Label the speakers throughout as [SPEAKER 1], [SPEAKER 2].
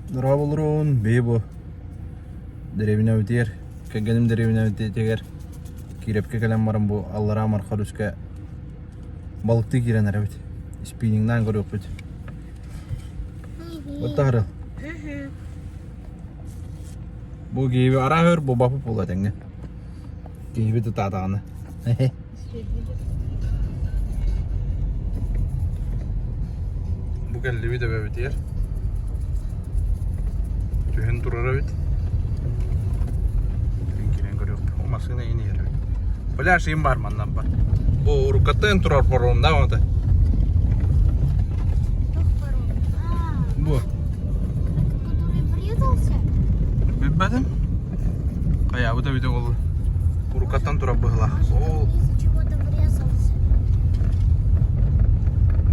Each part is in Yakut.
[SPEAKER 1] Дорооболоруун, биһи бу дэриэбинэбитигэр, кэргэним дэриэбинэбитигэр Киирэпкэ кэлэн баран бу аллараа Марха өрүскэ балыктыы киирэн эрэбит. Спиннингнаан көрүөхпүт. Оттаһырыл. Бу киһи арааһы өр буолбаппыт буолла этэҥҥэ. Киһибит ытаатаҕына. Бу кэллибит эбэбитигэр. Түһэн турар эбит. Киирэн көрүөхпүт. О, массыына иһин иһэр эбит. Пляж им бар манна бар. Бу уруккаттан турар паром да ота. Бу.
[SPEAKER 2] Который врезался?
[SPEAKER 1] Билбэтим. Хайаабыт эбитэ ол уруккаттан турар быһыылаах. Ол
[SPEAKER 2] Из-за чего-то врезался.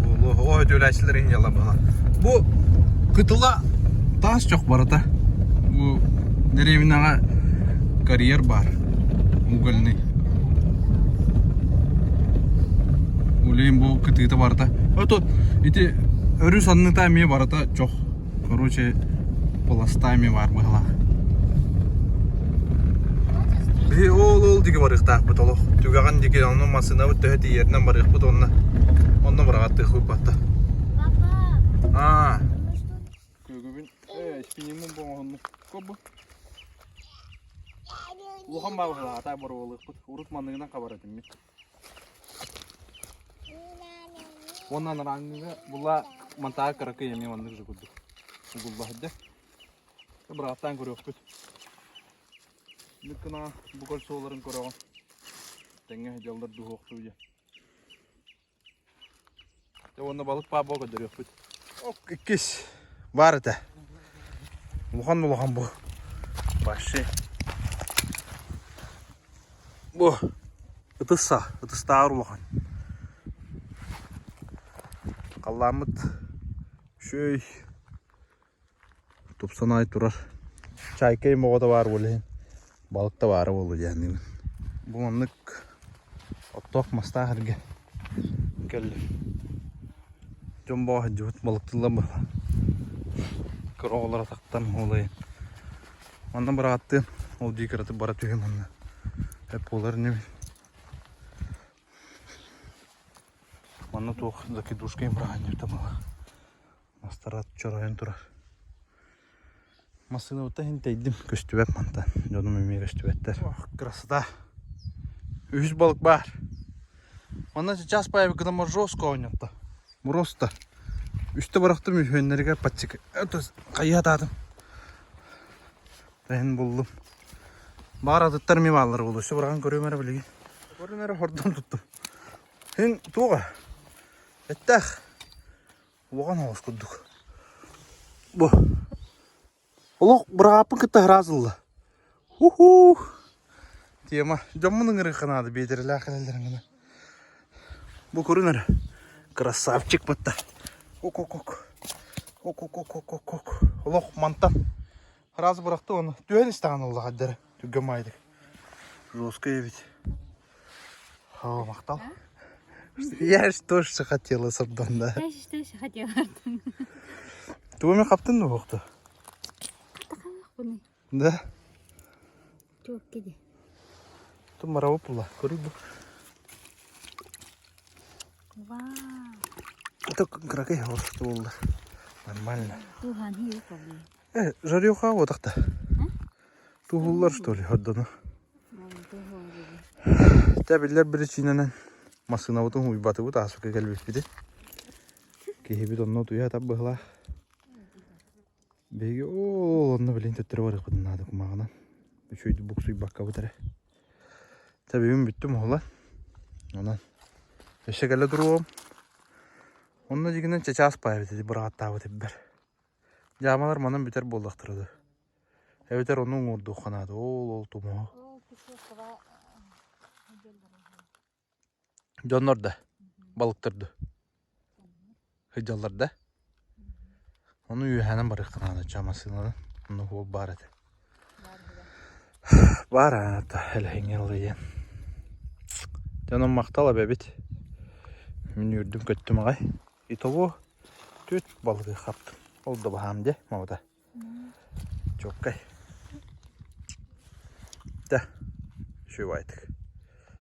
[SPEAKER 1] буолуо. О, өтүүлээччилэр иһин дьалла быһыылаах. Бу кытыла таас чох барыта. Бу дэриэбинэҕэ карьер баар. Угольный. Улейм бу кытыыта барыта. Ото ити өрүс анныта эмиэ барыта чох. Короче, пластами баар быһалаах. Биһи ол-ол диги барыахтаахпыт олох. Түгэҕин диги онно массыынабыт төһө тиийэринэн барыахпыт уонна онно быраҕаттыахпыт батта.
[SPEAKER 2] Папа,
[SPEAKER 1] Аа.
[SPEAKER 2] мы что
[SPEAKER 1] Күөгүбүн э спинниммин бу оҥоһуннум. Кобу. Улахан баа быһалаата боруобалыахпыт. Урут манныгынан хабар этиммит. Уонна анарааҥҥыга була мантаага кыракый эмиэ маннык же курдук угулла сылдьар. Бырааттаан көрүөхпүт. Бүк гына бу кольцоларын көрөҕүн. Тэҥҥэ сылдьаллар дуһуохтуу дьэ. Дьэ уонна балык баа буо көрдөрүөхпүт. Иккис баар этэ. Улахан улахан бу. Вообще. Бу ытыс саа, ытыстааҕар улахан. Халлааммыт үчүгэй тупсан аҕай турар. Чайка моҕото баар буолла иһин балык да баара буолуо диэхтиибин. Бу маннык оттоох мастаах эргэ кэллим. Дьон бөҕө сылдьыбыт балыктыыллар быһыылаах. Кыра оҕолор атахтан уолайын. Манна бырааттыам, ол дии кыратык бара түһүм манна. Эп буолар инибин. Манна туох закидушка быраҕанньыта буолар. Мастара чоройон турар. Массыынабыттан иһин тэйдим, көстүбэт мантан. Дьонум эмиэ көстүбэттэр. Ох, красота. Үһүс балык баар. Манна сейчас появится когда моржовского оонньотто. Мороз-то. Үстэ бырахтым үһүөннэригэр подсек. Это хайыһатаатым. Тэһин буллум. Баар атыттар эмиэ бааллар буолуо. Өссө быраҕан көрүөм эрэ билигин. Көрүн эрэ хордон туттум. Һин туоҕа? Эттээх. Улахан оҕус курдук. Бу. Олох бырааппын кытта ыраас ылла. Ху-ху. Тема. Дьоммун ыҥырыахха наада биэдэрэлээх кэлэллэрин гына. Бу көрүн эрэ. Красавчик батта. Ок-ок-ок. Ок-ок-ок-ок-ок. Олох мантан. Ыраас бырахты оны. Түһэн истэҕин ылла хаддара. Түргэн маайдык. Жесткий эбит. О, махтал. Я ж тоже хотела сордон, да.
[SPEAKER 3] Я что же хотела.
[SPEAKER 1] Тугу мен хаптын да буохту? Да.
[SPEAKER 3] Чуокки ди.
[SPEAKER 1] Ту маравы пула. Көрүк бу.
[SPEAKER 3] Вау.
[SPEAKER 1] Это кыракый хавасты болду. Нормально.
[SPEAKER 3] Тухан хи проблем.
[SPEAKER 1] Э, жареха вот так-то. Туһуллар что ли, хордону. Тэ биллэр биричиинэнэн массыынабытын уйбатыбыт ааспыкка кэлбиппит. Киһибит онно утуйа сатар быһыылаах. Биһиги ол онно билин төттөрү барыахпытын наада кумааҕынан. Үчүгэйдик буксуйбаккабыт эрэ. Тэ бүгүн бүттүм уһулан. Онон өссө кэлэ туруом. Онно дьигинэн чычаас паайбыт ити быраҕаттаабыт ирбэр. Дьаамалар манан бүтэр буоллахтара дуо? Эбэтэр ону уҥуордуохха наада, ол ол тумуһу. Дьоннор да, балыктар да сылдьаллар да. Ону үөһээнэн барыахха наада ча массыынанан. Онно уол баар этэ. Баар аата элэһиҥҥэ ылыйан. Дьэ онон махтал эбэбит. Мин үөрдүм-көттүм аҕай. Итого түөрт балыгы хаптым. Ол да баһаам дьэ, мамата. Чуоккай. Да, үчүгэй баҕайытык.